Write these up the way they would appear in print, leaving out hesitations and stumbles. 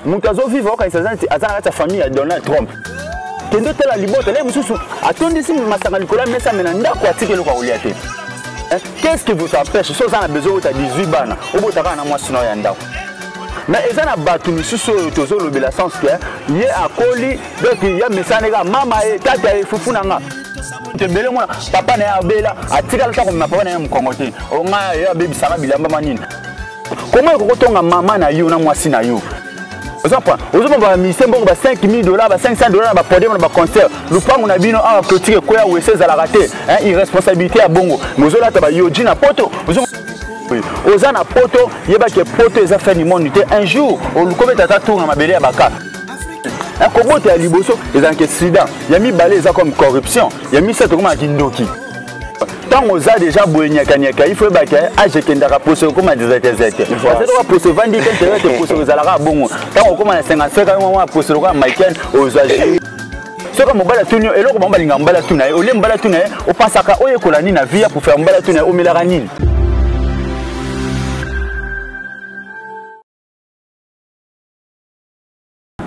Moto azovivre okanisa aza na kati ya famille ya Donald Trump. Kende otala libota le mosusu atondisi masanga likolo ya mesa, me na ndako atiki eloko ya kolia te. Qu'est-ce qui vous empêche? So oza na besoin obota 18 bana, obota kaka na mwasi na yo ya ndako. Mais eza na bato misusu oyo tozolobela sens ke ye akoli, donc ya mesana kaka mama ye, tata ye, fufu na nga. Ebele mona papa na ye abela, atikala ta komema papa na ye mokongo te. Onga ye abebisaka bilamba ma nini. Comment ekokotonga mama na yo na mwasi na yo? Oza point ozomona bamusicien mbongo ba 5000 dollars, ba 500 dollars na bapodium na baconcert. Lupango na bino awa, clôture ekweya, wese ezalaka te. Irresponsabilité ya bongo, bozolata bayoji na poto. Oza na poto, yebaki poto eza fin du monde te. Un jour olukobeta ata tour na mabele ya baka. Kobota ya liboso ezalaka sida, ya mibale eza comme corruption, ya misato ekomaka kindoki. Ntango oza deja boye nyakanyaka, il faut oyebaka age ekendaka, poso ekoma zezetezete, parce poso evandi te te te, poso ezalaka bongo. Ntango okoma na 55 ans, mwa poso lokola Michael, ozwa soki mobali atuni yo eloko bango balingaka mobali atuna ye, olie mobali atuna ye, opasaka oyekola nini na vie ya kofela mobali atuna ye, omelaka nini?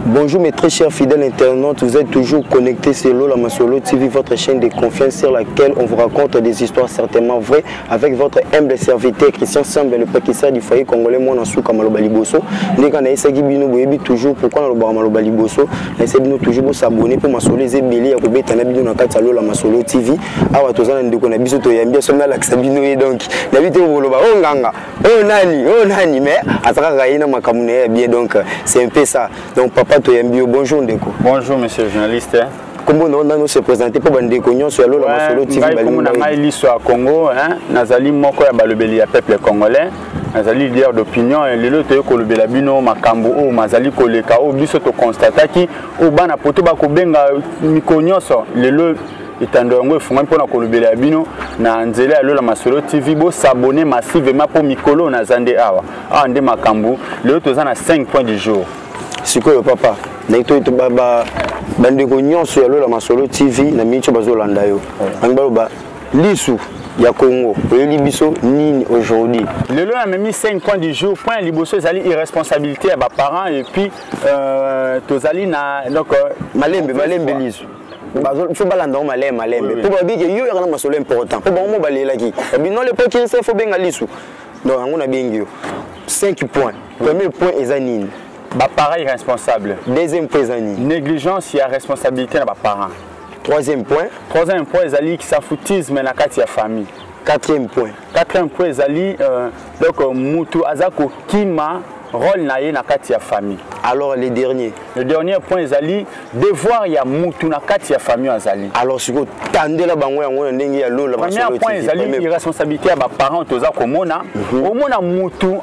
Bonjour mes très chers fidèles internautes, vous êtes toujours connectés sur Lola Masolo TV, votre chaîne de confiance sur laquelle on vous raconte des histoires certainement vraies avec votre humble serviteur Christian Sambe, le précurseur du foyer congolais Mwana Suka Maloba Liboso. Ndeka na esaki bino boyebi toujours pourquoi na lobaka Maloba Liboso, na esaki bino toujours bo s'abonner pour masolo ezebele ya kobeta na bino na kati ya Lola Masolo TV. Awa toza na ndeko na biso toyambi so na lakisa bino ye, donc na bito boloba o nganga o nani o nani, mais azalaka ye na makambo na ye ya bien, donc c'est un peu ça. Donc papa, toyambi yo, bonjour ndeko. Bonjour monsieur le journaliste. Kombo na nano se présenter mpo bandeko nyonso ya Lola Masolo TV. Ngai kombo na ngai Liso ya Congo, hein, nazali moko ya balobeli ya peuple congolais, nazali leader d'opinion. Lelo toye kolobela bino makambo oyo mazali koleka, oyo biso toconstataki, oyo bana poto bakobenga mikolo nyonso. Lelo etando yango efungwami mpona kolobela ya bino na nzela ya Lola Masolo TV. Bosabone massivement mpo mikolo naza nde awa awa nde makambo. Lelo toza na 5 points du jour. Sikoyo papa, bandeko nyonso ya Lola Masolo TV na miniti oyo bazolanda yo, bangi baloba Lisu ya Congo oyeli biso nini aujourd'hui? Lelo namemi 5 points du jour. Point ya liboso ezali irresponsabilité ya baparents, et puis tozali na donc Malembe malembe, Lisu, fo balanda ngo malembe malembe mpo babike yo yaka na masolo important, mpo bango mo balelaki babi non, le point kinse fo benga Lisu. Donc yango nabengi yo. 5 points, premier point eza nini? Baparents irresponsable. Deuxième point eza nini? Négligence ya responsabilité na baparents. Troisième point? Troisième point ezali s'en-foutisme na kati ya famille. Quatrième point? Quatrième point ezali donc mutu aza kokima rôle na ye na kati ya famille. Alors le dernier? Le dernier point ezali devoir ya mutu na kati ya famille azali. Alors sikoyo tandela bango yango na ndenge ya Lola. Premier point ezali irresponsabilité ya baparent. Toza komona, omona mutu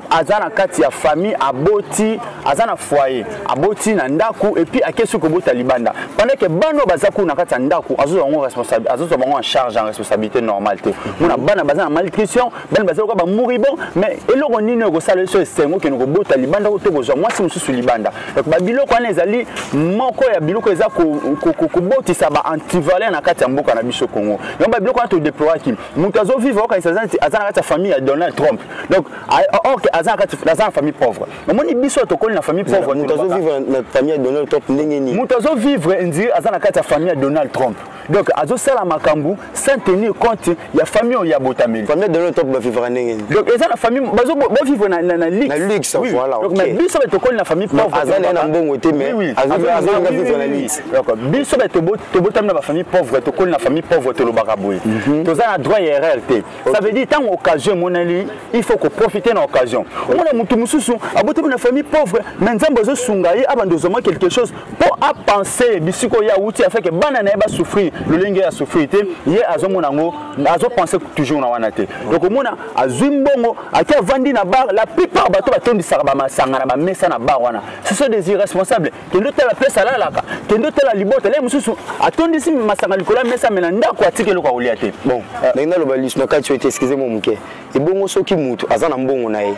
aza na kati ya famille, aboti, aza na foyer, aboti na ndako, et puis akesi kobota libanda, pendant que bana oyo baza kuna na kati ya ndako, azozwa bango responsable, azozwa bango en charge, en responsabilité normale te. Mona bana baza na malnutrition, bana baza lokola bamoribond. Mais eloko nini oyo ekosala so esengo okende kobota libanda to kozwa mwasi mosusu libanda? Donc babiloko wana ezali moko ya biloko eza kobotisa ba antivaleur na kati ya mboka na biso Congo. Donc babiloko wana todeploraki. Moto azovivre okanisa aza na kati ya famille ya Donald Trump, donc or que aza na kati, aza na famille pauvre. Omoni biso tokoli na famille pauvre. Moto azovivre na famille ya Donald Trump ndenge nini? Moto azovivre ndire aza na kati ya famille ya Donald Trump, donc azosala makambo sans tenir compte ya famille oyo ya botameli. Famille ya Donald Trump bavivra ndenge nini? Donc eza na famille bavivre na luxe. Na luxe. Oui. Voilà. Donc mais biso be tokoli na famille pauvre. Aza na mbongo te, mais azolinga vivre na luxe. Donc biso be tobotami na bafamille pauvre, tokoli na famille pauvre, tolobaka boye: toza na droit ya erreur te. Ça veut dire ntango occasion emoneli, il faut koprofiter na occasion. Omona motu mosusu abotami na famille pauvre, mais Nzambe azosunga ye, abanda ozwama quelque chose mpo apense bisika oyo awuti, afin que bana na ye basouffrir lolenge ya souffrir te. Ye azomona yango, azopense toujours na wana te. Donc omona azwi mbongo, ake avandi na bar. La plupart bato batondisaka bamasanga na bamesa na bar wana, ce sont des irresponsables. Kende otala place alalaka, kende otala libota le mosusu atondisi masanga likolo ya mesa, me na ndako atiki eloko ya kolia te. Bon, ndenge naloba lisu na kati oyo te, excuse mo moke, ebongo soki motu aza na mbongo na ye,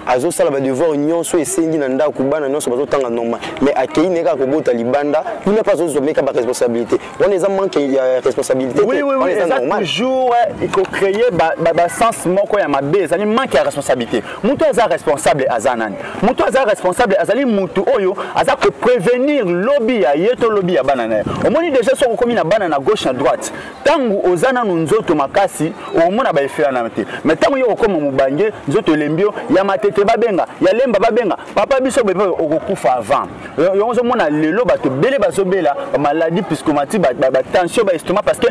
azosala badevoir nyonso esengi na ndako, bana nyonso bazotanga normal, mais akei ne kaka kobota libanda, kuna mpe azozwa meka baresponsabilité wana eza manque. manque ya responsabilité. Oui, eza toujours ekocréer basens moko ya mabe, ezali manque ya responsabilité. Moto aza responsable aza nani? Moto aza responsable azali motu oyo aza koprévenir lobi ya ye to lobi ya bana na ye. Omoni déjà, soki okomi na bana na gauche, na droite, ntango oza nanu nzoto makasi, okomona baeffet wana te. Mais ntango yo okóma mobange, nzoto elembi, yo ya Matete babenga, ya Lemba babenga, papa biso boye, okokufa avant. Yango ozomona lelo bato ebele bazobela bamaladie psychomatique, batension, baestomac, parce que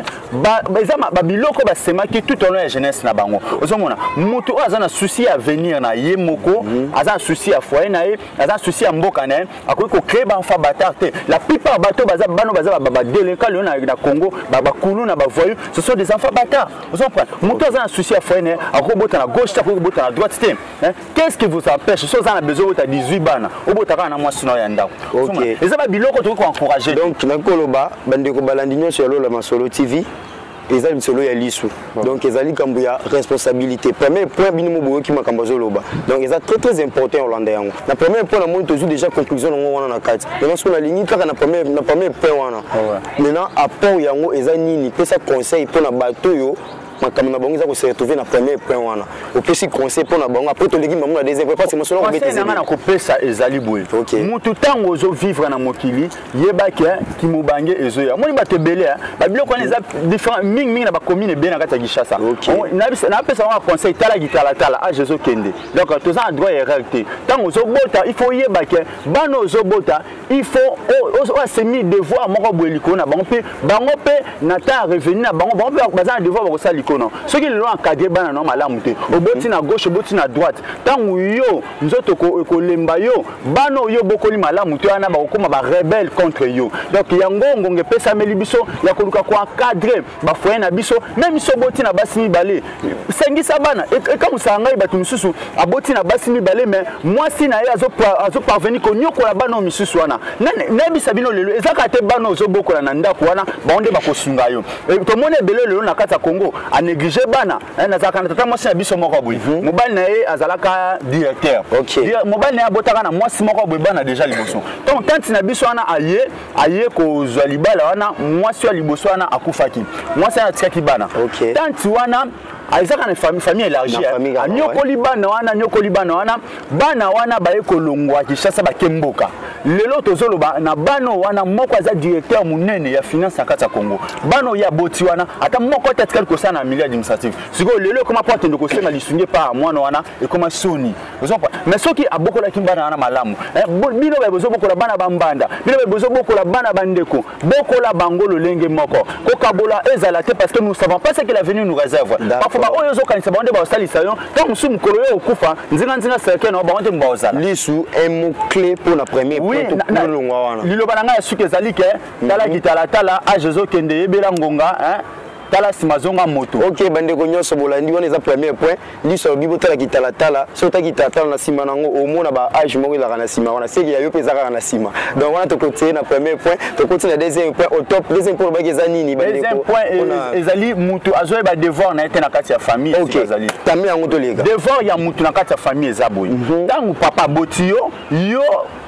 eza babiloko basemaki tout au long ya jeunesse na bango. Ozomona moto oyo aza na souci ya avenir na ye moko, aza na souci ya foyer na ye, aza na souci ya mboka na ye, akoki kocréer baenfant bâtard te. La plupart bato baza bano baza badélinquant lelo na Congo, bakulu na bavoyou, ce sont des enfants bâtards. Ozomprendre, moto aza na souci ya foyer na ye akoki kobota na gauche te, akoki kobota na droite te. Qu'est-ce qui vous empêche? So oza na besoin obota 18 bana, obota kaka na mwasi na yo ya ndako. Eza babiloko tokoki koencourage. Donc nakoloba, bandeko balandi nyonso ya Lola Masolo TV, eza lisolo ya lisu. Donc ezali likambo ya responsabilité. Premier point, bino mo boyoki makambo azoloba. Donc eza très très important olanda yango. Na premier point, namoni tozwi déjà conclusion nango wana na kati. Maintenant soki nalingi kaka na premier point wana, maintenant apport yango eza nini? Pesa conseil mpona bato oyo makambo na bango eza kose retrouver na premier point wana. Opesi conseil mpo na bango, après toleki bango na deuxième point, parce que mosolo. Conseil na nga na kopesa ezali boye: mutu ntango ozovivre na mokili, yebaki kimobange ezoya. Omoni bato ebele, babiloko wana eza différent mingimingi na bacommune ebele na kati ya Kinshasa. Napesa bango conseil: talaki talatala, âge ezokende. Donc toza na droit ya erreur te. Ntango ozobota, il faut oyebake bana ozobota, il faut oasemi devoir moko boye likolo na bango, mpe bango mpe na temps ya revenu na bango, bango mpe baza na devoir bakosala likolo na. Soki lelo encadre bana na malamu te, oboti na gauche, oboti na droite, ntango yo nzoto ekolemba yo, bana oyo obokoli malamu te wana bakokóma barebelle contre yo. Donc yango ngonga epesameli biso ya koluka koencadre bafoyer na biso. Même so oboti na basi mibale, sengisa bana. Ekamusaka ngai, bato mosusu aboti na basi mibale, mais mwasi na ye azoparvenir konyokola bana oyo misusu wana. Nayebisa bino, lelo eza kaka te bana ozobokola na ndako wana, bango nde bakosunga yo. Tomoni ebele lelo na kati ya Congo anéglige bana. Nazalaka na tata mwasi na biso moko boye, mobali na ye azalaka directeur. Mobali na ye abotaka na mwasi moko boye bana déjà liboso. Donc tante na biso wana aye kozwa libala wana, mwasi ya liboso wana akufaki, mwasi wana atikaki bana. Tante wana ezaka na famille élargie, anyokoli bana wana, anyokoli bana wana. Bana wana baye kolongwa Kinshasa, bake mboka. Lelo tozoloba na bana wana, moko aza directeur monene ya finance na kati ya Congo. Bana oyo aboti wana, ata moko te atikali kosala na milieu administratif. Sikoyo lelo ekoma mpo akende kosenga lisungi epa ya mwana wana, ekoma soni. Mais soki abokolaki bana wana malamu, bino baye bozobokola bana bambanda, bino baye bozobokola bana bandeko, bokola bango lolenge moko, kokabola ezala te, parce que nous savons pas ce que l'avenir nous réserve. Parfois oyo ozokanisa bango nde baosalisa yo, ntango mosusu mokolo oyo okufa, nzinganzinga cercueil na bango nde baozala. Lisu, un mot clé pour la première point tolongwa wana. Liloba na ngai ya suki ezali ke talaki talatala, âge ezokende, yebela ngonga, tala nsima, zonga moto. Ok, bandeko nyonso bolandi, wana eza premier point. Liso alobi botalaki talatala. Soki otaki talatala na nsima nango, omona ba âge moko ezalaka na nsima wana, seki ya yo mpe eza kaka na nsima. Donc wana tokotie na premier point, tokoti na deuxième point. Au top, deuxième point olobaki eza nini? Deuxième point ezali mutu azoyeba devoir na ye te na kati ya famille. Ezali tami yango toleka. Devoir ya mutu na kati ya famille eza boye: ntango papa aboti yo, yo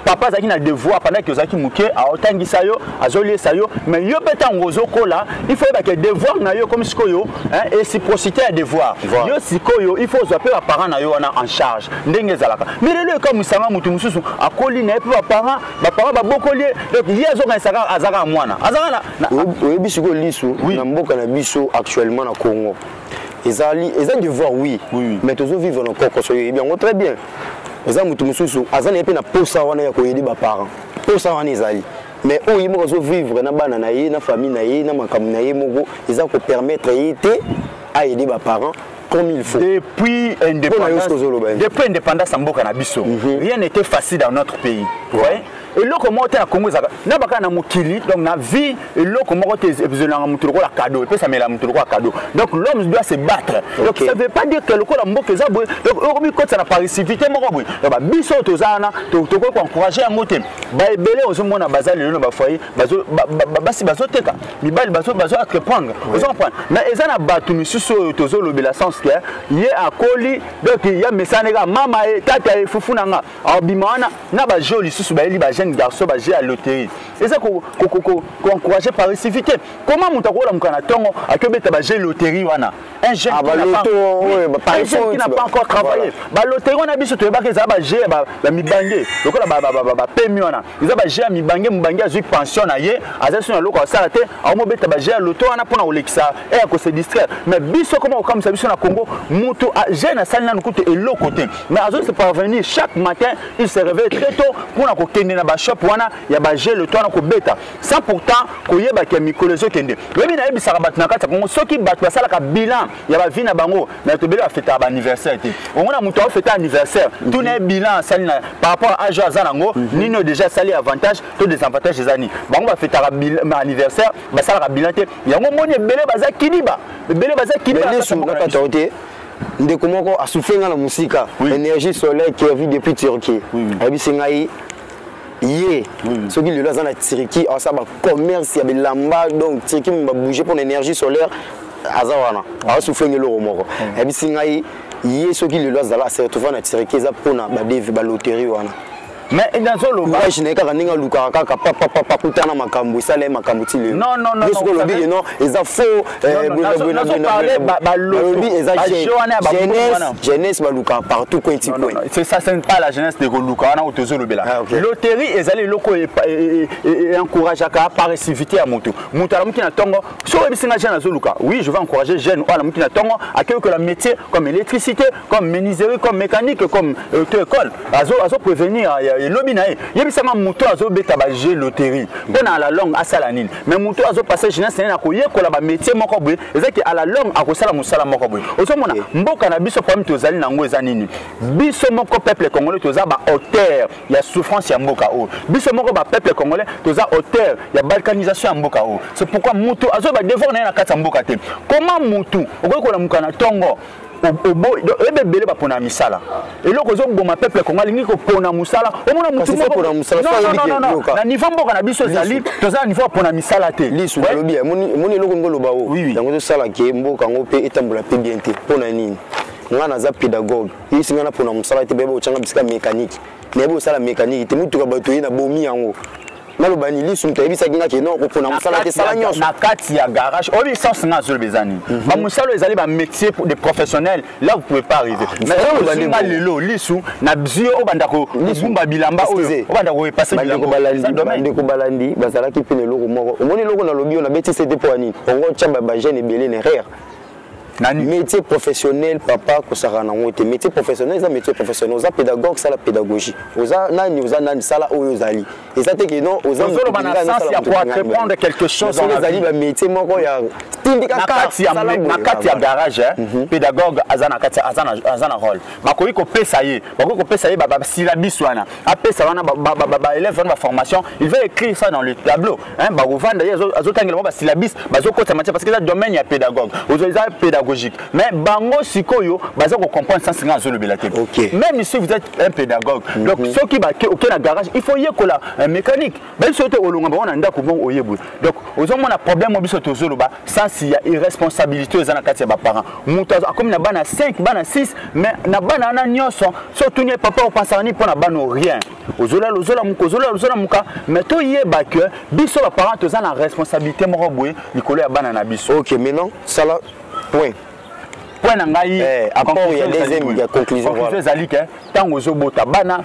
papa azalaki na devoir pendant ke ozalaki moke, aotangisa yo, azoliesa yo. Mais yo mpe ntango ozokola, il faut oyebake devoir na yo komi sikoyo réciprocité ya devoir. Yo sikoyo il faut ozwa mpe baparent na yo wana en charge ndenge ezalaka. Mais lelo ekamusanga, motu mosusu akoli na ye mpe baparent babokoli ye, donc ye azokanisaka aza kaka mwana, azaka. Oyebi sikoyo, lisu, na mboka na biso actuellement na Congo, ezali eza devoir, oui, mais tozovivre na kokoso. Oyebi yango très bien, eza motu mosusu aza na ye mpe na posa wana ya koaider baparent, posa wana ezali, mais oyo ye moko azovivre na bana na ye, na famille na ye, na makambo na ye moko, eza kopermettre ye te aaider baparent comme il faut. Depuis indépendance ya mboka na biso, rien n'était facile dans notre pays. Ouais. Eloko moko te na Congo ezalaka na baka na mokili. Donc na vie, eloko moko te ezolanga motu lokola cadeau, epesamela motu lokola cadeau. Donc l'homme doit se battre. Donc ça veut pas dire que lokola mboka eza boye, donc okomi kotisa na passivité moko boye. Donc biso toza wana, tokoki koencourage yango te. Baebele ozomona baza lelo na bafoyer, basi bazoteka, mibali bazo entreprendre, ozo comprendre. Mais eza na bato misusu oyo tozolobela sens ke ye akoli, donc ya mesana kaka mama ye, tata ye, fufu na nga, abima wana na bajo lisusu bayeli bajeune. bajeune garçon bajeu ya loterie eza koencourage paressivité. Comment moto akolamuka na ntongo akobeta bajeu loterie wana? Un jeune Ah, qui n'a pas- baloto, Oui, ouais, ba- un jeune qui n'a pas encore travaillé. Baloterie wana, biso toyebaka ezala bajeu ya bamibange, lokola bapemi wana, eza bajeu ya mibange. Mobange azwi pension na ye, aza so na eloko asala te, aomobeta bajeu ya loto wana mpona kolekisa e ya kose distraire. Mais biso, koma kokamwisa biso na Congo, moto jeune asali nanu kutu eloko te, mais azo se parvenir, chaque matin il se réveille très tôt mpona kokende na bashop wana ya bajeu loto wana kobeta, sans pourtant koyebaka mikolo ezokende. Oyebi, nayebisaka bato na kati ya Kongo, soki bato basalaka bilan ya bavie na bango, mais tobele bafetaka baanniversaire te. Omona moto aofeta anniversaire, tuna ye bilan asali na par rapport à âge oyo aza nango, nini oyo déjà asali, avantage to désavantage eza nini. Bango bafetaka anniversaire, basalaka bilan te. Yango moni ebele baza kiliba, ebele baza kiliba. Mais lisu na kati te, ndeko moko asouffle nga na mosika. Énergie solaire Kervi depuis Turquie ayebisi ngai ye soki lelo aza na Turquie, asala bacommerce ya bilamba. Donc Turquie babouge mpona énergie solaire aza wana, aosouffle nga eloko moko. Ayebisi ngai ye soki lelo azala ase retrouve na Turquie, eza mpona badevi baloterie wana. Mais nazoloba Courage na ye kaka ndenge alukaka kaka papapapa kutana makambo esala ye makambo ti lelo. Non, non, non, Soki non, olobi vous ke non, eza faux. Non, non, nazoparle baloto, Balobi eza bajeu wana ya babongo wana. Jeunesse balukaka partout, coin ti Non, non, coin. non, c'est ça, ce n'est pas la jeunesse de koluka wana oyo tozolobela. Ah, ok. Loterie ezali eloko oyo encourageaka paressivité ya moto. Moto alamuki na ntongo, soki oyebisi nga jeune azoluka, oui, je vais encourager jeune oyo alamuki na ntongo, akeyokola métier comme électricité, comme menuiserie, comme mécanique, comme auto école, azo prévenir elobi na ye. Yebisanga, moto azobeta bajeu loterie mpo na à la longue asala nini? Mais moto azopasse jeunesse na ye na koyekola bamétier moko boye, ezaki à la longue akosala mosala moko boye. Ozomona, mboka na biso, problème tozali nango eza nini? Biso moko peuple congolais toza baauteur ya souffrance ya mboka oyo. Biso moko bapeuple congolais toza auteur ya balkanisation ya mboka oyo. C'est pourquoi moto azoyeba devoir na ye na kati ya mboka te. Comment motu okoki kolamuka na ntongo, oyeba ebele bapona misala? Eloko ezoboma peuple congo, alingi kopona mosala. Omona mutu Kasi moko- pona mosala, Non, so non, ayebi non, ke non, non. yoka. Na niveau mboka na biso ezali, toza na niveau ya pona misala te. Lisu, nalobi moni eloko ngo oloba o yango ezosala ke mboka yango mpe etambola mpe bien te. Mpo na nini? Ngai naza pédagogue, yebisi ngai napona mosala te. Bayeba otyanga bisika mécanique, nayebi osala mécanique te. Mutuka bato ye na bomi yango, naloba ni lisu moto ayebisaki nga ke non, kopona mosala te, sala nyonso. Na kati ya garage, oyebi sens nga azoloba eza nini? Bamosala oyo ezali bamétier de professionnel, là vous pouvez pas arriver. Mais mosala oyo ozinga bandeko. lelo lisu na bzi oyo obanda kobumba bilamba oyo, Excusez. obanda koepase Bandeko balandi, bandeko balandi bazalaki mpe na eloko moko. Omoni eloko nalobi oyo, nabeti sete mpo ya nini? Ongo otya bajeune ebele na erreur. Nani? Métier professionnel, papa, kosaka nango te. Métier professionnel eza métier professionnel. Oza pédagogue, sala pédagogie. Oza nani, oza nani, sala oyo ozali. Eza te ke non, oza Tozoloba na sens ya koentreprendre quelque chose dans la Ezali vie. bamétier moko ya tindika. Na kati ya garage, hein, pédagogue aza na kati, aza na rôle. Bakoki kopesa ye, bakoki kopesa ye basyllabus wana, apesa wana baélève wana baformation. Il va écrire ça dans le tableau, hein. Bakovanda, ye azotangela bango basyllabus, bazokota matière, parce que eza domaine ya pédagogue, eza pédagogique. Mais bango sikoyo baza kocomprendre sens nga azolobela te. Même si vous êtes un pédagogue, donc soki bake oke na garage, il faut yekola mécanique. Bayebi te olonga bango na ndako, bon, oyebwe. Donc ozomona problème oyo biso tozoloba, sens ya irresponsabilité eza na kati ya baparent. Moto akomi na bana 5, bana 6, mais na bana wana nyonso, so otuni ye: "Papa, opensaka nini mpo na bana?" Rien. Ozolala, ozolamuka, ozolala, ozolamuka. Mais toyeba ke biso baparent toza na responsabilité moko boye likolo ya bana na biso. Ok, maintenant sala point. Point na ngai, Apport ya conclusion ezali deuxième boye. ya conclusion, Conclusion voilà. ezali ke ntango ozobota bana,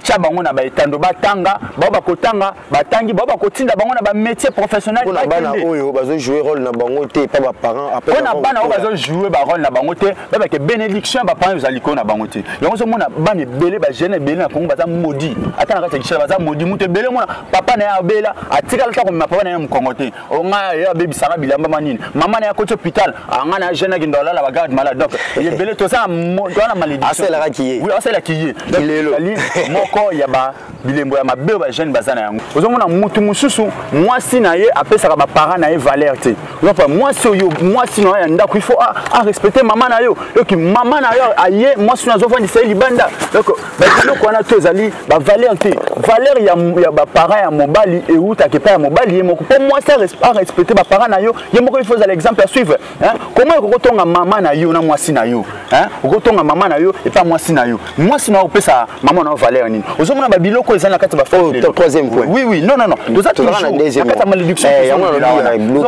tia bango na baetando batanga. Bao bakotanga, batangi, bao bakotinda bango na bamétier professionnel. Mpona bana Bakende. oyo bazojoue rôle na bango te epa baparent. Mpona bana oyo bazojoue barôle na bango te, babake bénédiction ya baparent ezali likolo na bango te. Yango ozomona bana ebele, bajeune ebele na Kongo baza maudit. Ata na kati ya Kinshasa baza maudit. Moto ebele omona papa na ye abela, atikala ta komema papa na ye mokongo te. Onga ye abebisaka bilamba ma nini, mama na ye akoti hôpital, anga na jeune akende alala bagarde malade. Donc ebele toza na malédiction. Asalelaki ye. Oui, asalelaki ye. Donc, Lelo. ezali moko ya ba bilembo ya mabe oyo bajeune baza na yango. Ozomona mutu mosusu, mwasi na ye apesaka baparent na ye valeur te. Ozomona mwasi oyo, mwasi na yo ya ndako, il faut arespecte mama na yo. Donc mama na yo aye, mwasi na azofandisa ye libanda. Donc babiloko wana to ezali bavaleur te. Valeur ya baparent ya mobali eutaka epai ya mobali ye moko. Mpo mwasi arespecte baparent na yo, ye moko il faut ozala exemple à suivre, hein? Comment okokotonga mama na yo na mwasi na yo, hein? Okotonga mama na yo epai mwasi na yo, mwasi na yo opesa mama na yo valeur nini? Ozomona babiloko eza na kati ya bafamille. Troisième point. Oui, non, non, non, toza toujours na kati ya malédiction. Yango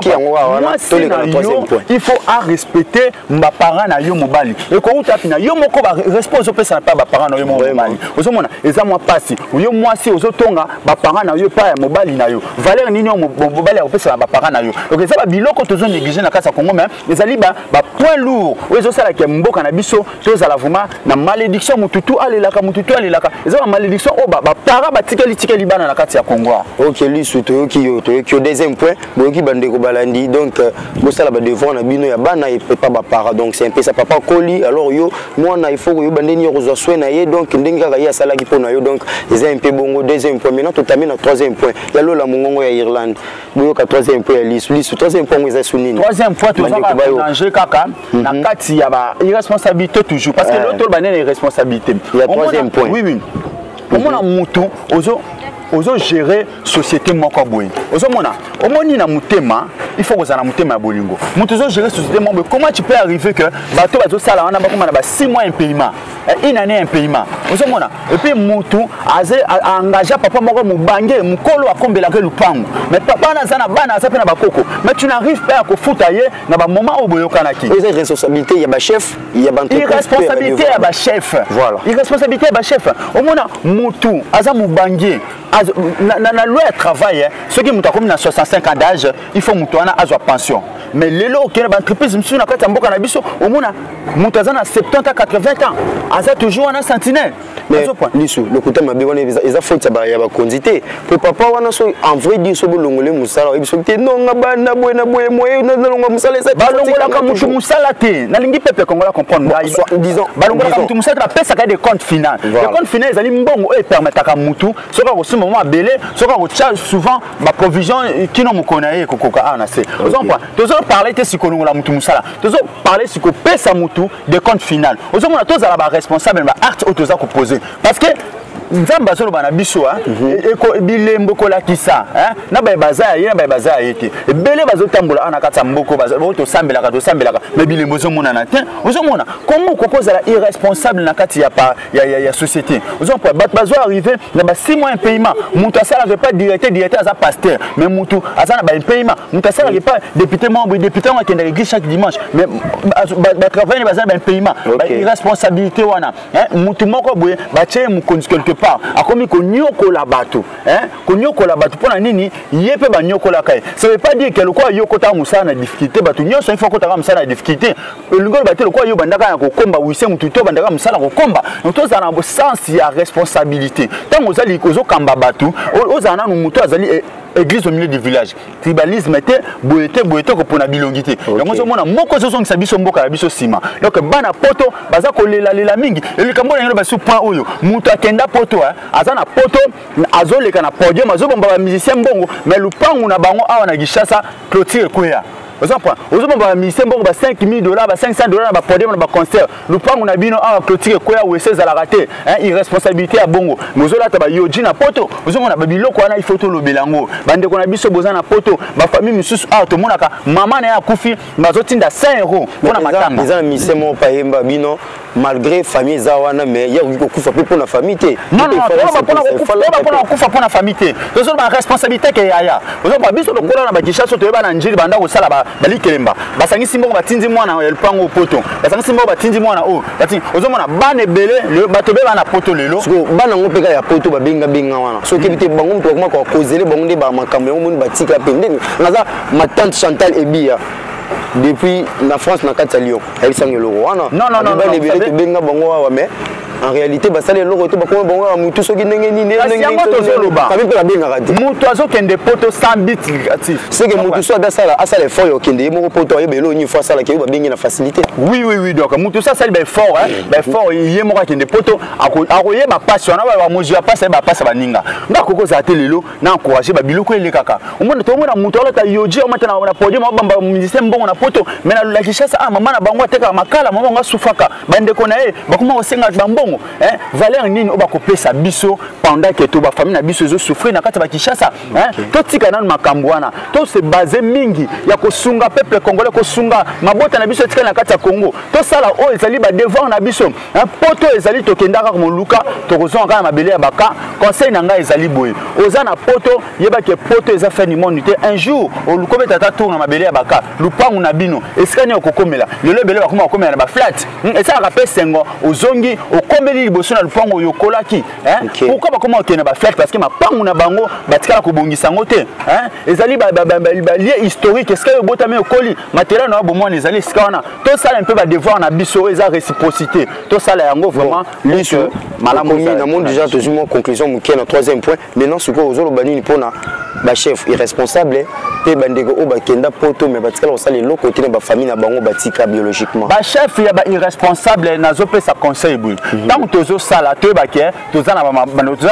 yango wana toleka na troisième point. Il faut arespecter baparent na yo mobali. Ekouta api na yo moko barespect ozopesa na pa baparent na yo moko mobali. Ozomona eza mwa pasi. Yo mwasi ozotonga baparent na yo epai ya mobali na yo, valeur nini oyo mobali akopesa na baparent na yo? Donc eza babiloko tozo néglige na kati ya Congo, mais ezali bapoint lourd oyo ezosalaka mboka na biso tozala vraiment na malédiction. Mututu alelaka, mututu alelaka. Eza bamalédiction oyo baparent batikeli tikeli bana na kati ya Congo. Ok, lisu, toyoki yo, toyoki yo. Deuxième point, boyoki, bandeko balandi. Donc bosala badevoir na bino ya bana epa baparent. Donc c'est un peu ça. Papa koli, alors yo mwana, il faut koyeba ndenge yo kozwa soin na ye, donc ndenge kaka ye asalaki mpo na yo. Donc eza un peu bongo, deuxième point. Maintenant totami na troisième point ya Lola Mongongo ya Irlande. Boyoka troisième point ya Lisu. Lisu, troisième point ngo eza su nini? Troisième point, tozaka danger kaka na kati ya ba irresponsabilité toujours, parce que l'autre banene irresponsabilité. Ya troisième point. Oui, omona mutu ozo ozogérer société moko boye, ozomona, omoni na motema, il faut kozala na motema ya bolingo. Moto ozogérer société moko boye, comment tu peux arriver que bato bazosala wana bakoma na ba 6 mois impayement, une année impayement? Ozomona, et puis mutu aengage papa moko mobange, mokolo akombelaka lupango, mais papa wana aza na bana, aza mpe na bakoko, mais tu n'arrives pas ya kofuta ye na bamoment oyo boyokanaki. Eza responsabilité ya bachef ya Irresponsabilité ya bachef. Voilà. Irresponsabilité ya bachef. Omona mutu aza mobange na loi ya travail, soki moto akomi na 65 ans d'âge, il faut moto wana azwa pension. Mais lelo okende baentreprise mosusu na kati ya mboka na biso, omona moto aza na 70 à 80 ans, aza toujours wana sentinelle. Mais Lisu, lokuta mabe wana eza faute ya bakonzi te, po papa wana so, en vrai dire, so bolongole mosala, oyebi soki te nonga bana boye na boye, moye nalonga mosala eza. Balongolaka motu mosala te. Nalingi peuple congolais comprendre ngai. Disons, balongolaka motu mosala te, bapesaka ye décompte final. Décompte final ezali mbongo oyo epermetaka motu, soki akosomba mwa mabele, soki akotia souvent baprovision kino mokolo na ye ekokoka awa na se. Ozompa tozoparle te sikolongola motu mosala, tozoparle sikopesa motu décompte final. Ozomona, tozala baresponsable na baacte oyo toza kopose, parce que Nzambe azoloba na biso bilembo kolakisa na baye baza ya ye, na baye baza ya ye te. Ebele bazotambola awa na kati ya mboko oyo tosambelaka, tosambelaka, mais bilembo ezomonana te. Ozomona kongo okoki ozala irresponsable na kati ya société. Ozomona bato bazo arrive na ba 6 mois impayement. Moto asalaka pas directeur, directeur aza pasteur, mais moto aza na baimpayement. Moto asalaka pas député moko boye, député yango akendaka église chaque dimanche, mais batravaille baza na baimpayement. Irresponsabilité wana, motu moko boye batie ye mokonzi quelque part, akomi konyokola bato, konyokola bato mpo na nini? Ye mpe banyokolaka ye. Ça veut pas dire que lokola yo okotaka mosala na difficulté, bato nyonso il faut okotaka mosala na difficulté. Elingi oloba te lokola yo bandaka na kokomba wise, motu te obandaka mosala kokomba. Donc tozala na sens ya responsabilité. Ntango ozali ozokamba bato, ozala nanu moto azali église au milieu du village. Tribalisme te, boye te, boye te, kopona bilongi te. Yango ozomona moko ezozongisa biso mboka na biso nsima. Donc bana poto baza kolelalela mingi. Elikambo na yango basu point oyo moto akenda poto, aza na poto, azoleka na podium, azobomba bamusicien mbongo, mais lupangu na bango awa na Kinshasa, clôture ekweya. Oza point, ozobomba bamusicien mbongo ba 5000 dollars, ba 500 dollars na bapodium, na baconcert. Lupangu na bino awa, clôture ekweya, wese ezalaka te. Irresponsabilité ya bongo, mais ozolata bayoji na poto. Ozomona babiloko wana, il faut tolobela yango. Bandeko na biso boza na poto, bafamille misusu awa tomonaka mama na ye akufi, bazotinda 5 euro mpona matanga. Eza na musicien moko payemba bino, malgré famille eza wana, mais ye akoki kokufa mpe mpona famille te. Non, non, mpona kokufa mpona famille te. Tozoloba responsabilité ke yaya. Ozomba biso lokola na baKinshasa, toyeba na Njili banda kosala balikelemba, basangisi mbongo, batindi mwana ya lupango poto, basangisi mbongo, batindi mwana oyo. Ozomona bana ebele, bato ebele bana poto lelo. Bana yango mpe kaka ya poto babengabenga wana, soki oyebi te bango, moto bakoma kokozele bango nde bamakambo yango. Moni batika mpe ndenge naza ma tante Chantal Ebia depuis na France, na kati ya Lyon, ayebisanga eloko wana. Bana ebele tobenga bango awa, mais en réalité basali eloko te. Bakoma bango ya mutu soki ndenge nini. Yango tozoloba. Famille mpe babengaka te. Moto azokende poto sans but lucratif. C'est que motu so abe asala, asala effort ya okende ye moko poto, ayeba eloko nini fo asalaka, ye babengi na facilité. Oui, donc motu so asali baeffort, baeffort ye moko akende poto, akoyeba pasi wana. Bamozwi ya pasi, ayeba pasi ya baninga. Nga akoki kozala te lelo na encourage babiloko elekaka. Omona, tomona moto alata yoji, omata na podium, abamba musicien mbongo na poto, mais na Kinshasa, ah, mama na bango atekaka makala, mama bango asufaka, bandeko na ye bakoma kosenga bambongo. mbongo, hein? Valeur nini oyo bakopesa biso pendant que to bafamille na biso ezosouffrir na kati ya bakinshasa, hein? Totika nanu makambo wana, tose base mingi ya kosunga peuple congolais, kosunga mabota na biso etikali na kati ya Congo. Tosala oyo ezali badevoir na biso, hein? Poto ezali, tokenda kaka moluka, tokozonga kaka na mabele ya baka. Conseil na ngai ezali boye: oza na poto, yebaki poto eza fin du monde te. Un jour oluka obeta ata tour na mabele ya baka, lupangu na bino, esika nini okokomela. Lelo ebele bakoma kokomela na baflat. Esalaka mpe sengo, ozongi, okomeli liboso na lupangu oyo okolaki. Pourquoi bakoma kokende na baflat? Parce que mapangu na bango batikala kobongisa yango te. Ezali balieu historique, esika oyo obotami, okoli, matela na yo bomwana ezali esika wana. Tosala mpe badevoir na biso oyo eza réciprocité, tosala yango vraiment. Lisu malamu namoni déjà tozwi mwa conclusion moke na troisième point. Maintenant sikoyo ozoloba nini mpona bachef irresponsable mpe bandeko oyo bakenda poto mais batikala kosala eloko te na bafamille na bango batika biologiquement? Bachef ya bairresponsable, nazopesa conseil boye: ntango tozosala, toyebake toza na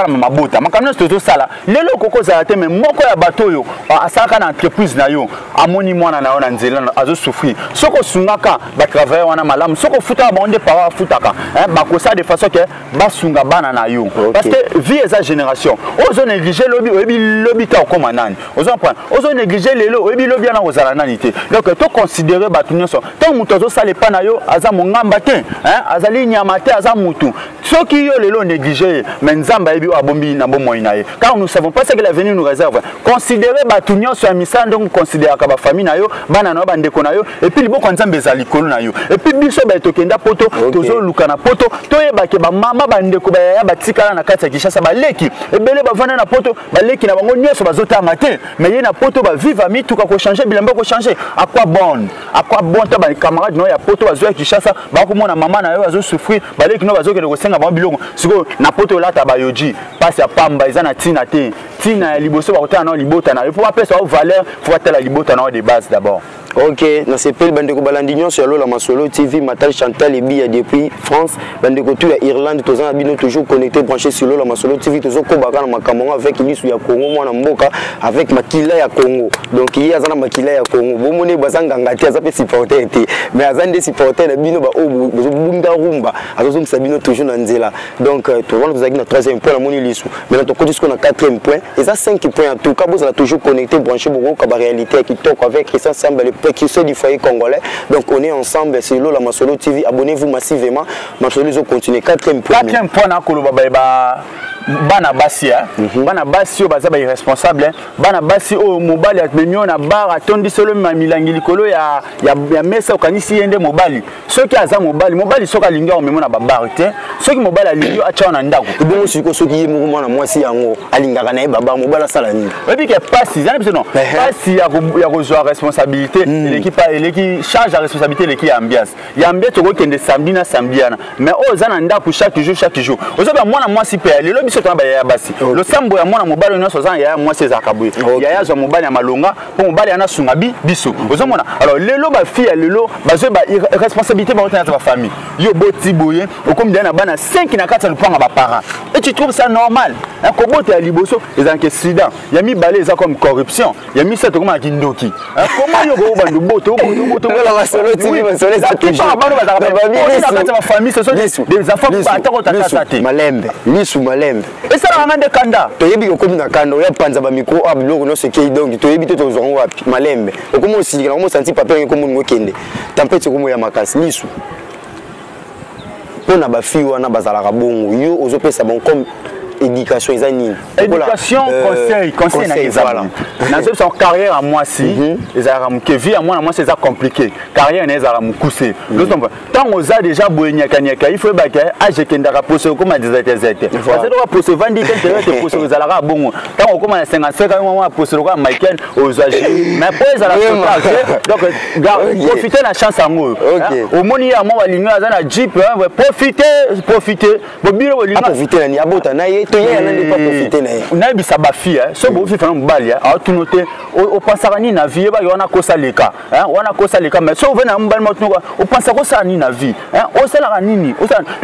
mabota. Makambo nyonso tozosala lelo okoki kozala te, mais moko ya bato oyo asalaka na entreprise na yo amoni mwana na yo na nzela azosouffrir. Soki osungaka batravailleur wana malamu, soki ofutaka bango nde parent afutaka, bakosala de façon ke basunga bana na yo, parce que vie eza génération. Oyo ozonéglige lobi, oyebi lobi te okóma nani. Ozocomprendre? Ozonéglige lelo, oyebi lobi wana kozala nani te. Donc toconsidere bato nyonso. Ntango moto azosala epa na yo, aza mongamba te, azali nyama te, aza motu. Soki yo lelo onéglige ye, mais Nzambe ayebi oyo abombi na bomoi na ye, car nous savons pas ce que l'avenir nous réserve. Considere bato nyonso ya misala ndenge considéraka bafamille na yo, bana na yo, bandeko na yo. Et puis liboko ya Nzambe eza likolo na yo. Et puis biso baye tokenda poto, tozoluka na poto, toyebake bamama, bandeko, bayaya batikala na kati ya Kinshasa, baleki ebele bavanda na poto, baleki na bango nyonso bazotanga te, mais ye na poto bavive mituka, kochange bilamba, kochange. À quoi bon? À quoi bon? Ta bacamarade na yo ya poto bazwa ya Kinshasa, bakomona mama na yo azosouffrir, baleki no bazokende kosenga bango biloko. Sikoyo na poto olata bayoji, mpasi ya pamba, eza na ntina te. Ntina ya liboso, bakotala nao libota na yo. Mpo bapesa yo valeur, fo batala libota na yo de base d'abord. Ok, nasepeli. Bandeko balandi nyonso ya Lola Masolo TV, Matal Chantal Ebiya depuis France, bandeko tu ya Irlande, toza na bino toujours connecté, branché sur Lola Masolo TV. Tozokobaka na makambo yango avec Lisu ya Congo, mwana mboka avec makila ya Congo. Donc ye aza na makila ya Congo. Bomoni, baza nganga te, aza mpe supporter te, mais aza nde supporter na bino baoyo bozobunda rumba, azozongisa bino toujours na nzela. Donc wana tozalaki na troisième point. Namoni Lisu, maintenant tokoti sikoyo na quatrième point. Eza 5 points. En tout cas, bozala toujours connecté, branché, bokoyoka baréalité ya kitoko avec Christian Samba, le précurseur du foyer congolais. Donc on est ensemble sur Lola Masolo TV. Abonnez-vous massivement. Masolo ils ont continué. Quatrième point. Quatrième point, na koloba ba bana basi, bana basi oyo baza bairresponsable, bana basi oyo mobali amemi oyo na bar, atondi solo milangi likolo ya mesa, okanisi ye nde mobali. Soki aza mobali, mobali soki alingi akomemi na babar te. Soki mobali alingi, atya na ndako. Bongo sikoyo soki ye moko mwana mwasi yango alingaka na ye babar, mobali asala nini? Oyebi ke pasi eza na biso, non? Pasi ya kozwa responsabilité eleki pa, eleki charge ya responsabilité, eleki ya ambiance. Ya ambiance okokende samedi na samedi wana, mais oyo oza na ndako chaque jour, chaque jour, ozoba mwana mwasi mpe ya lelo. Biso tona bayaya basi, losambo ya mwana mobali nyonso oza na yaya mwasi ezalaka boye: yaya azwa mobali ya malonga mpo mobali yana asunga biso. Ozomona? Alors lelo bafille ya lelo bazwi ba responsabilité bango te na bafamille. Yo boti boye, okomi deya na bana 5 na kati ya lupanga baparent, et tu trouves ça normal? Kobota ya liboso ezalaka sida, ya mibale eza comme corruption, ya misato okomaka kindoki. Comment yo kobandu boto? Bano bazalaka na kati ya bafamille, ce sont des enfants atako tatata te. Malembe, Lisu, malembe. Esalaka nga nde kanda. Toyebi okomi na kanda, oya panza bamicro a biloko nyonso ekei. Donc toyebi te tozwango wapi. Malembe, okomi osilika, okomi osanti papier yango ekomi olingo okende, tempête ekomi oya makasi. Lisu, mpo na bafille wana bazalaka bongo, yo ozopesa bango comme éducation eza nini? Éducation, conseil na eza, nazobisa, carrière ya mwasi ezalaka moke. Vie ya mwana mwasi eza compliqué, carrière na ezalaka mokuse. Ntango oza déjà boye nyakanyaka, il faut oyebaka age ekendaka, poso okóma desetezete, parce que toka poso evandi te te te, poso ezalaka bongo. Ntango okóma na 55 ans, mwa poso lokola Michael, ozwa jus, mais po ezala donc profite na chance yango oyo omoni ye mwa balingi, aza na jeep, profite, profite bobino. Bolingi aprofite na nini? Abota na ye to ye yana nde pa profite na ye? Nayebisa bafille, so bofifa na mobali, aotuna te opansaka nini na vie. Yebaki wana kosa leka, wana kosa leka. Mais so ovandi na mobali, matunuka opansaka osala nini na vie, osalaka nini.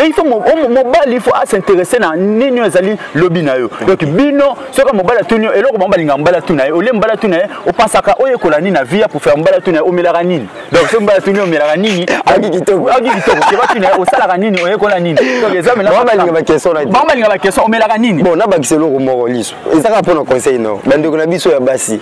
Il faut mobali, il faut as'intéresser na nini oyo ezali lobi na yo. Donc bino, soki mobali atuni yo eloko, bango balingaka mobali atuna ye, olie mobali atuna ye opansaka oyekola nini na vie ya pour faire. Mobali atuna ye omelaka nini. Donc soki mobali atuni omelaka nini, Aki kitoko. Aki kitoko te, batuna osalaka nini, oyekola nini. Donc eza mena Bango balinga baquestion na te. Bango balinga baquestion, omelaka nini. Bon, nabakisa eloko moko liso, eza kaka mpona conseil. No, bandeko na biso ya basi,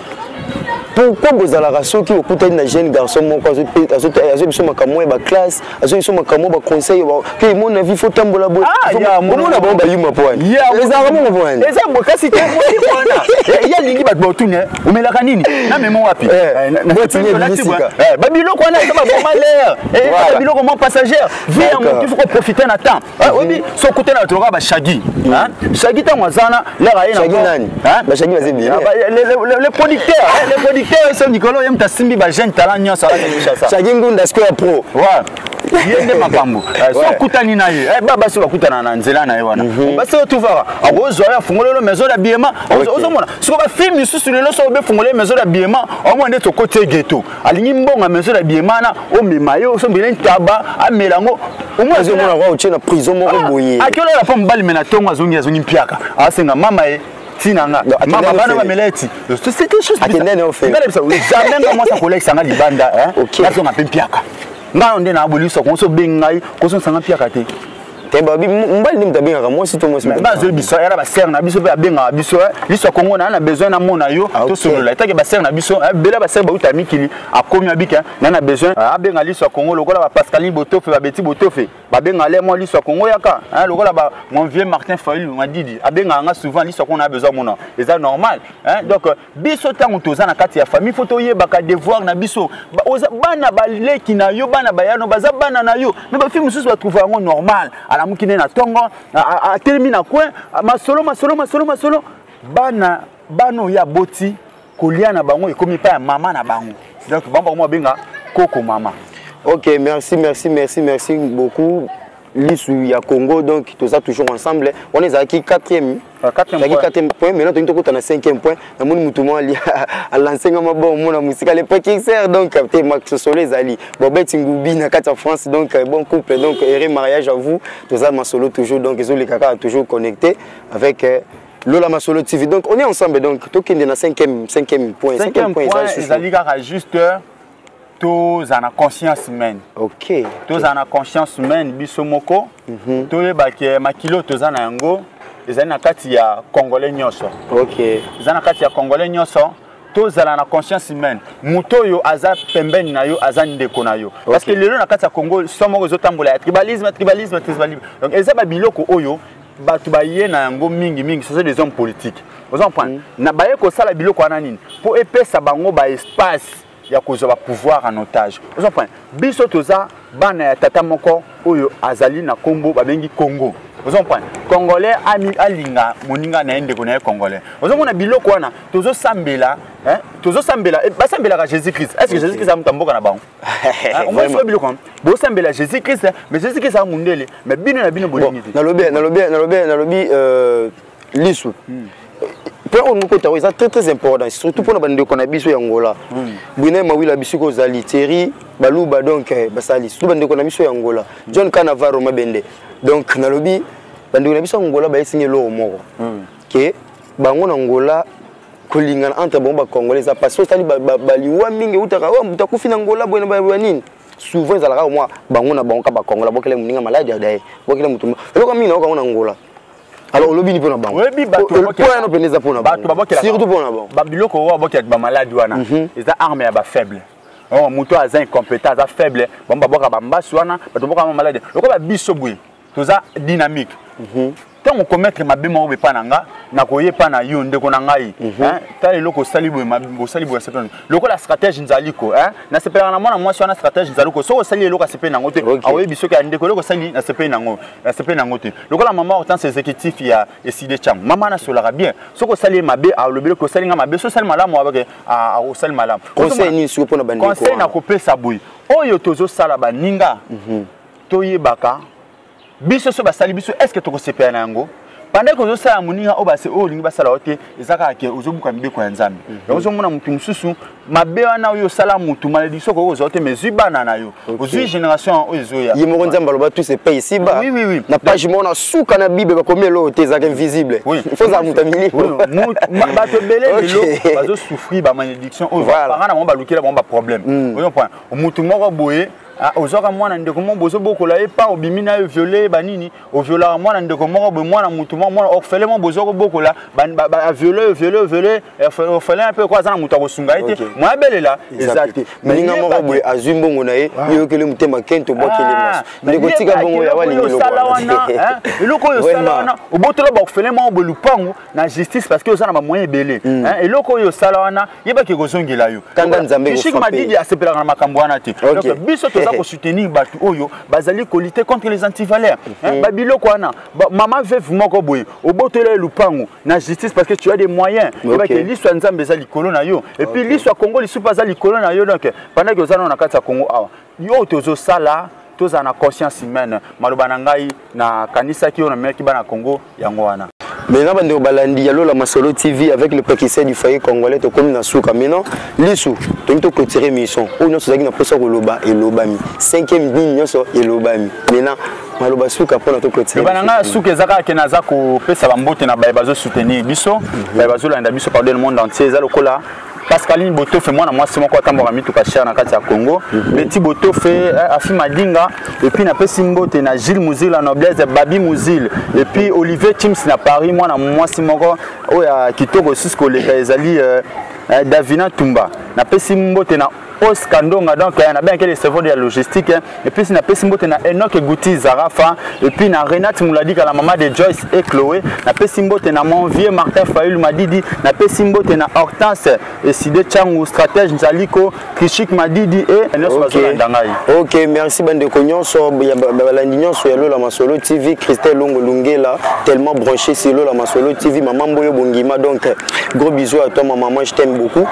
pourquoi bozalaka soki okutani na jeune garçon moko, azoyi biso makambo ya baclasse, azoyi biso makambo ya baconseil ke mon avis, faut tambola boye? Ah, ya, omona bango bayuma po wani, ezalaka bongo po wani? Eza boye kasi te, molimo wana ye alingi bato baotuna omelaka nini, na memo wapi. Boti nye bimisika. Babiloko wana eza baboma l'air. Biloko mwa passagère, vie ya motu, faut koprofiter na temps. Oyebi, so okutana bato lokola bashagi, Shagi, ntango aza wana, l'heure aye Shagi nani? Bashagi baza ebele. Les producteurs, les producteurs so mikolo ye moto asimbi bajeune talent nyonso alaki Kinshasa. Shagi Ngunda, Square Pro. Ouais. Ye nde makambo. So okutani na ye, basi bakutana na nzela na ye wana, basi oyo tuvaka, akozwa ye, afungolelo maison d'habillement. Ozomona siko bafilme misusu lelo, so obefungole maison d'habillement, omona nde tokoti ye ghetto, alingi mbongo ya maison d'habillement na omema ye, osombele ntaba, amela yango. Azomona kwa otie na prison moko boye. Akiolela mpo mobali me na ntongo azongi, azongi mpiaka, asenga mama ye ntina nga mama bana bamela eti. C'était chose. Akende na ofele. Jamais nga mwasi akolekisa nga libanda nazonga mpe mpiaka. Ngai nde na bolisa konso, obengi ngai kozongisanga mpiaka te. Te, babi mobali nde moto abengaka mwasi to mwasi? Bazwi biso era basere na biso mpe abengaka biso: "Liso ya Kongo, naa na besoin namona yo." Tosolola etake basere na biso bela, basere bauta mikili, akomi abika naa na besoin abenga Liso ya Kongo, lokola bapascaline Botofe, babeti Botofe, babenga le mwa Liso ya Kongo yaka, lokola ba mon vieux Martin Fayulu Madidi abengaka nga souvent: "Liso ya Kongo, na besoin mona." Eza normal. Donc biso ntango toza na kati ya famille, faut toyebaka devoir na biso. Bana baleki na yo, bana bayano baza bana na yo, mais bafille mosusu batrouve yango normal, alamuki nde na ntongo, atelemi na coin, masolo, masolo, masolo, masolo. Bana, bana oyo aboti, kolia na bango ekomi epai ya mama na bango. Donc bango bango babenga koko mama. Ok, merci, merci, merci, merci beaucoup, Lisu ya Congo. Donc toza toujours ensemble. Wana ezalaki quatrième. Quatrième. Ezalaki quatrième point. Maintenant tolingi tokota na cinquième point. Namoni mutu moko alanse nga maboko, mona mosika, le précurseur. Donc te, masolo ezali Bobeti Ngubi na kati ya France. Donc bon couple, donc heureux mariage à vous. Toza masolo toujours, donc ezoleka kaka, toujours connecté avec Lola Masolo TV. Donc on est ensemble. Donc tokende na cinquième point. Cinquième point ezali kaka juste tozala na conscience humaine. Tozala na conscience humaine biso moko, toyebaki makili oyo toza na yango ezali na kati ya Congolais nyonso. Eza na kati ya Congolais nyonso. Tozala na conscience humaine, moto oyo aza pembeni na yo aza ndeko na yo, parce que lelo na kati ya Congo, so moko ezotambola ya tribalisme, tribalisme, tribalisme. Donc eza babiloko oyo bato baye na yango mingimingi, ce sont des hommes politiques, oza comprendre, na baye kosala biloko wana nini mpo epesa bango baespace ya kozwa bapouvoir en otage, oza comprendre. Biso toza bana ya tata moko oyo azali na nkombo babengi Congo, oza comprendre. Congolais alinga moninga na ye, ndeko na ye congolais. Ozomona biloko wana tozosambela, tozosambela, basambelaka Jésus Christ. Est ce que Jésus Christ amuta mboka na bango? Omoni biloko wana, bosambela Jésus Christ, mais Jésus Christ aza mundele, mais bino na bino bolingi te. Nalobi lisu point oyo moko tango eza très très important, surtout mpona bandeko na biso ya Ngola, Brunei Mawila, bisiko ozali, Thierry Baluba. Donc basali surtout bandeko na biso ya Ngola, John Canavaro Mabende. Donc nalobi bandeko na biso ya Ngola bayesingi eloko moko ke bango na Ngola, kolingana entre bango bacongolais eza parce osali baliwa mingi eutaka oyo moto akufi na Ngola boye na nini. Souvent ezalaka mwa bango na bango ka bakongola, bokele moninga maladi adaye, bokele moto eloko mingi nayoka ngo na Ngola. Alors olobi ni mpona bango? Oyebi bato po yana pene eza mpona bato bango, surtout mpona bango. Babiloko oyo babokelaka bamaladi wana eza arme ya bafaible. Oh, moto aza incompétent, aza faible, bango babwaka bambasu wana, bato babwaka bamaladi. Lokola biso boye toza dynamique, ntango okomettre mabe moko boye epa na nga, nakoye epa na yo: "Ndeko na ngai, tala eloko osali boye, osali boye." Asepeli lokola stratège nzaliko, nasepelaka na mwana mwasi wana, stratège nzaliko. Soki osali eloko, asepeli nango te, aoyebi soki ya ndeko eloko osali, nasepeli nango, nasepeli nango te. Lokola mama Hortense, exécutif ya Eside Chango, mama nasolaka bien. Soki osali ye mabe, alobi eloko osali nga mabe. Soki osali malamu, abake osali malamu. Conseil nini sikoyo mpona bandeko? Conseil nakopesa boye: oyo tozosala baninga, toyebaka biso so basali biso, est ce que tokosepela na yango? Pendant que ozosala moninga oyo base oyo olingi basala yo te, eza kaka ke ozobuka mibeko ya Nzambe. Yango ozomona motu mosusu mabe wana oyo osala motu, malédiction okoki kozwa te, mais zwi bana na yo, ozwi génération oyo ezoya. Ye moko Nzambe aloba tout se paye ici bas. Oui, oui, oui. Na page moko na suka na Bible bakomi eloko te, ezalaka invisible. Il faut ozala moto ya milimo. Bato ebele lelo bazosouffrir bamalédiction oyo parent na bango balukela bango baproblème. Oyo point motu moko boye, ozwaka mwana ndeko moko bozobokola ye, pa obimi na yo viole banini, oviolaka mwana ndeko moko boye, mwana motu moko, mwana orphelin moko bozwa kobokola, aviole yo, viole, viole orphelin mpe ko aza na moto akosunga ye te, moya abelela eza te. Moninga moko boye azwi mbongo na ye, yoyokeli motema kento, obwakeli maso. Ndeko, tika bongo ya walingi. Eloko wana, eloko oyo osala wana, obotola baorphelin moko boye lupangu na justice parce que oza na bamoyen ebele. Eloko oyo osala wana, yebaki ekozongela yo. Kanda Nzambe. Chik Madidi asepelaka na makambo wana te. Donc biso toza kosoutenir bato oyo bazali kolutter contre les antivaleurs. Babiloko wana, mama veuve moko boye obotola ye lupangu na justice parce que tu as des moyens, yebaki liso ya Nzambe eza likolo na yo, et puis liso ya Congo lisusu aza likolo na yo. Donc pendant que oza nano na kati ya Congo awa, yo tozosala, tozala na conscience humaine. Maloba na ngai nakanisaki oyo namemaki bana Congo, yango wana. Maintenant, bandeko balandi ya Lola Masolo TV avec le précurseur du foyer congolais, tokomi na suka. Maintenant, lisu tolingi toclôturer émission oyo. Nyonso ozalaki na mposa koloba elobami, cinquième nini nyonso elobami. Maintenant, maloba suka mpona toclôturer. Loba na ngai ya suka eza kaka ke naza kopesa bambote na baye bazosoutenir biso, baye bazolanda biso par le monde entier. Eza lokola Pascaline Botofe, mwana mwasi moko atambwaka mituka cher na kati ya Congo, Beti Botofe, Afi Madinga, et puis napesi mbote na Gilles Muzil, la noblesse, Babi Muzil, et puis Olivier Chims na Paris, mwana mwasi moko oyo ya kitoko susu koleka ezali Davina Tumba. Napesi mbote na Oscar Ndonga, donc nabengaki le cerveau de la logistique, et puis napesi mbote na Enoch Gouti Zarafa, et puis na Renate Mouladika, la maman de Joyce et Chloé. Napesi mbote na mon vieux Martin Fayulu Madidi, napesi mbote na Hortense Eside Changu, stratège Nzaliko, Krishik Madidi et nyonso bazolanda ngai. Ok, merci bandeko nyonso balandi nyonso ya Lola Masolo TV. Christelle Longo Lungela, tellement branché sur Lola Masolo TV, maman Mboyo Bongima, donc gros bisous à toi ma maman, je t'aime beaucoup.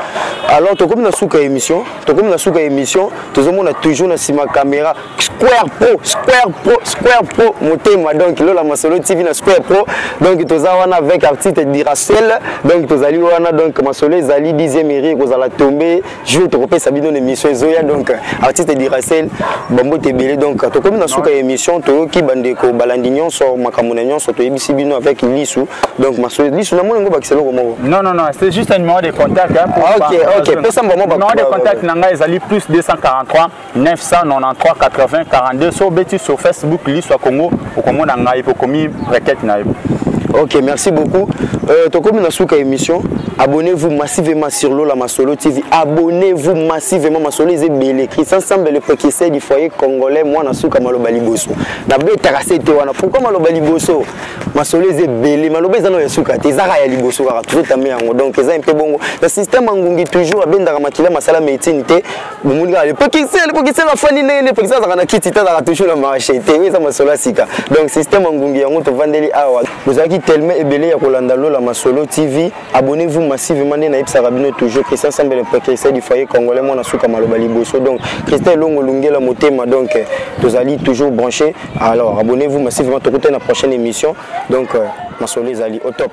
Alors tokomi na suka émission, tokomi na suka émission, tozomona toujours na nsima caméra Square Pro, Square Pro, Square Pro motema. Donc Lola Masolo TV na Square Pro, donc toza wana avec artiste Diracel, donc tozali wana. Donc masolo ezali 10e eri ekozala tombe jour tokopesa bino na émission ezoya. Donc artiste Diracel, bambote ebele. Donc tokomi na suka ya émission, toyoki bandeko balandi nyonso makambo na nyonso toyebisi bino avec lisu. Donc masolo lisu, namoni yango bakisa eloko moko. Non, non, non, c'est juste un numéro de contact, hein, pour Ok, pesa mbamo. Numéro de contact na ngai ezali plus 243 993 80 42. So obeti sur Facebook Liso ya Congo, okomona ngai po komi requête na yo. Ok, merci beaucoup. Tokomi na suka émission. Abonnez-vous massivement sur Lola Masolo TV. Abonnez-vous massivement. Masolo ebele. Christian Sambe, le précurseur du foyer congolais. Moi, na suka maloba liboso. Na beta kasete wana. Pourquoi maloba liboso? Masolo ebele. Maloba eza no ya suka te. Ezaka ya liboso kaka. Toujours tamé yango. Donc eza un peu bongo. Le système ngungi toujours abendaka makila masala médecine te. Bomoni kaka le précurseur, le précurseur afandi ndenge nde précurseur azalaka na kiti te, azalaka toujours na marché te. Oyo eza masolo ya sika. Donc système ngungi yango tovandeli awa. Bozalaki tellement ebele ya kolanda Lola Masolo TV. Abonnez-vous massivement nde nayebisaka bino toujours. Christian Sambe, le précurseur du foyer congolais, mwana suka maloba liboso. Donc Christian Longo Lungela motema, donc tozali toujours branché. Alors abonnez-vous massivement, tokutana na prochaine émission. Donc masolo ezali au top.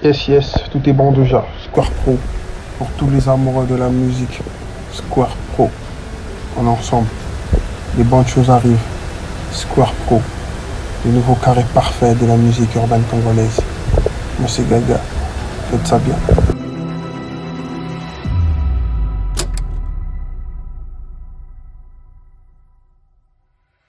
Yes, tout est bon déjà. Square Pro. Pour tous les amoureux de la musique. Square Pro. On est ensemble. Les bonnes choses arrivent. Square Pro. Le nouveau carré parfait de la musique urbaine congolaise. Moi, c'est Gaga. Faites ça bien.